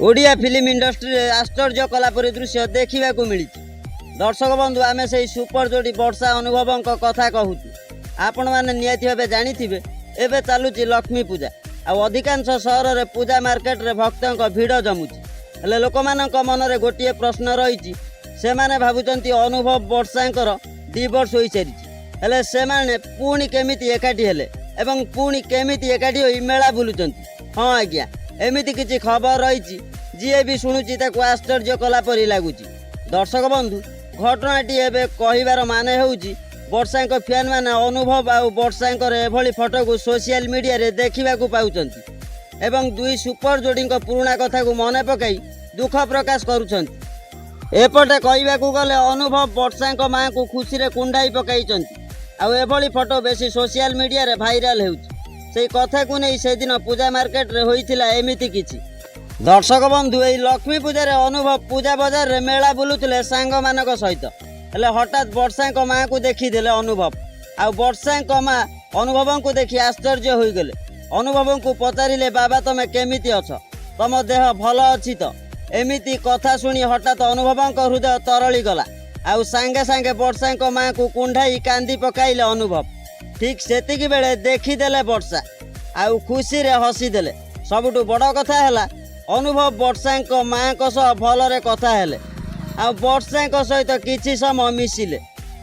Odia film ଇଣ୍ଡଷ୍ଟ୍ରିରେ ଆଶ୍ଚର୍ଯ୍ୟ କଲା ପରି ଦୃଶ୍ୟ ଦେଖିବାକୁ ମିଳିଛି। ଦର୍ଶକ ବନ୍ଧୁ, ଆମେ ସେଇ ସୁପର ଯୋଡ଼ି ବର୍ଷା ଅନୁଭବଙ୍କ କଥା କହୁଛୁ। ଆପଣମାନେ ନିହାତି ଭାବେ ଜାଣିଥିବେ, ଏବେ ଚାଲୁଛି ଲକ୍ଷ୍ମୀ ପୂଜା। ଆଉ ଅଧିକାଂଶ ସହରରେ ପୂଜା ମାର୍କେଟରେ ଭକ୍ତଙ୍କ ଭିଡ଼ ଜମୁଛି। ହେଲେ ଲୋକମାନଙ୍କ ମନରେ ଗୋଟିଏ ପ୍ରଶ୍ନ ରହିଛି। ସେମାନେ ଭାବୁଛନ୍ତି, ଅନୁଭବ ବର୍ଷାଙ୍କର ଡିଭୋର୍ସ ହୋଇସାରିଛି, ହେଲେ ସେମାନେ ପୁଣି କେମିତି ଏକାଠି ହେଲେ ଏବଂ ପୁଣି କେମିତି ଏକାଠି ହୋଇ ମେଳା ବୁଲୁଛନ୍ତି? ହଁ ଆଜ୍ଞା, ଏମିତି କିଛି ଖବର ରହିଛି, ଯିଏ ବି ଶୁଣୁଛି ତାକୁ ଆଶ୍ଚର୍ଯ୍ୟ କଲା ପରି ଲାଗୁଛି। ଦର୍ଶକ ବନ୍ଧୁ, ଘଟଣାଟି ଏବେ କହିବାର ମାନେ ହେଉଛି, ବର୍ଷାଙ୍କ ଫ୍ୟାନ୍ ମାନେ ଅନୁଭବ ଆଉ ବର୍ଷାଙ୍କର ଏଭଳି ଫଟୋକୁ ସୋସିଆଲ ମିଡ଼ିଆରେ ଦେଖିବାକୁ ପାଉଛନ୍ତି ଏବଂ ଦୁଇ ସୁପର ଯୋଡ଼ିଙ୍କ ପୁରୁଣା କଥାକୁ ମନେ ପକାଇ ଦୁଃଖ ପ୍ରକାଶ କରୁଛନ୍ତି। ଏପଟେ କହିବାକୁ ଗଲେ ଅନୁଭବ ବର୍ଷାଙ୍କ ମାଆଙ୍କୁ ଖୁସିରେ କୁଣ୍ଢାଇ ପକାଇଛନ୍ତି। ଆଉ ଏଭଳି ଫଟୋ ବେଶୀ ସୋସିଆଲ ମିଡ଼ିଆରେ ଭାଇରାଲ ହେଉଛି। ସେଇ କଥାକୁ ନେଇ ସେଦିନ ପୂଜା ମାର୍କେଟରେ ହୋଇଥିଲା ଏମିତି କିଛି। ଦର୍ଶକ ବନ୍ଧୁ, ଏଇ ଲକ୍ଷ୍ମୀ ପୂଜାରେ ଅନୁଭବ ପୂଜା ବଜାରରେ ମେଳା ବୁଲୁଥିଲେ ସାଙ୍ଗମାନଙ୍କ ସହିତ। ହେଲେ ହଠାତ୍ ବର୍ଷାଙ୍କ ମାଆଙ୍କୁ ଦେଖିଦେଲେ ଅନୁଭବ। ଆଉ ବର୍ଷାଙ୍କ ମା ଅନୁଭବଙ୍କୁ ଦେଖି ଆଶ୍ଚର୍ଯ୍ୟ ହୋଇଗଲେ। ଅନୁଭବଙ୍କୁ ପଚାରିଲେ, "ବାବା, ତମେ କେମିତି ଅଛ? ତମ ଦେହ ଭଲ ଅଛି ତ?" ଏମିତି କଥା ଶୁଣି ହଠାତ୍ ଅନୁଭବଙ୍କ ହୃଦୟ ତରଳି ଗଲା। ଆଉ ସାଙ୍ଗେ ସାଙ୍ଗେ ବର୍ଷାଙ୍କ ମାଆଙ୍କୁ କୁଣ୍ଢାଇ କାନ୍ଦି ପକାଇଲେ ଅନୁଭବ। ଠିକ୍ ସେତିକି ବେଳେ ଦେଖିଦେଲେ ବର୍ଷା ଆଉ ଖୁସିରେ ହସିଦେଲେ। ସବୁଠୁ ବଡ଼ କଥା ହେଲା, ଅନୁଭବ ବର୍ଷାଙ୍କ ମାଆଙ୍କ ସହ ଭଲରେ କଥା ହେଲେ ଆଉ ବର୍ଷାଙ୍କ ସହିତ କିଛି ସମୟ ମିଶିଲେ।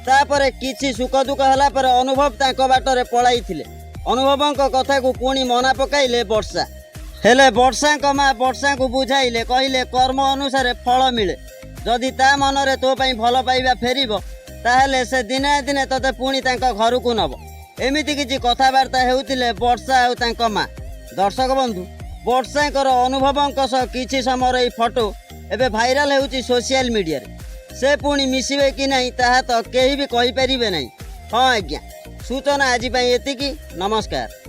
ତାପରେ କିଛି ସୁଖ ଦୁଃଖ ହେଲା ପରେ ଅନୁଭବ ତାଙ୍କ ବାଟରେ ପଳାଇଥିଲେ। ଅନୁଭବଙ୍କ କଥାକୁ ପୁଣି ମନେ ପକାଇଲେ ବର୍ଷା। ହେଲେ ବର୍ଷାଙ୍କ ମା ବର୍ଷାଙ୍କୁ ବୁଝାଇଲେ, କହିଲେ, କର୍ମ ଅନୁସାରେ ଫଳ ମିଳେ। ଯଦି ତା ମନରେ ତୋ ପାଇଁ ଭଲ ପାଇବା ଫେରିବ, ତାହେଲେ ସେ ଦିନେ ନା ଦିନେ ତୋତେ ପୁଣି ତାଙ୍କ ଘରକୁ ନେବ। ଏମିତି କିଛି କଥାବାର୍ତ୍ତା ହେଉଥିଲେ ବର୍ଷା ଆଉ ତାଙ୍କ ମା। ଦର୍ଶକ ବନ୍ଧୁ, ବର୍ଷାଙ୍କର ଅନୁଭବଙ୍କ ସହ କିଛି ସମୟର ଏଇ ଫଟୋ ଏବେ ଭାଇରାଲ ହେଉଛି ସୋସିଆଲ ମିଡ଼ିଆରେ। ସେ ପୁଣି ମିଶିବେ କି ନାହିଁ, ତାହା ତ କେହି ବି କହିପାରିବେ ନାହିଁ। ହଁ ଆଜ୍ଞା, ସୂଚନା ଆଜି ପାଇଁ ଏତିକି। ନମସ୍କାର।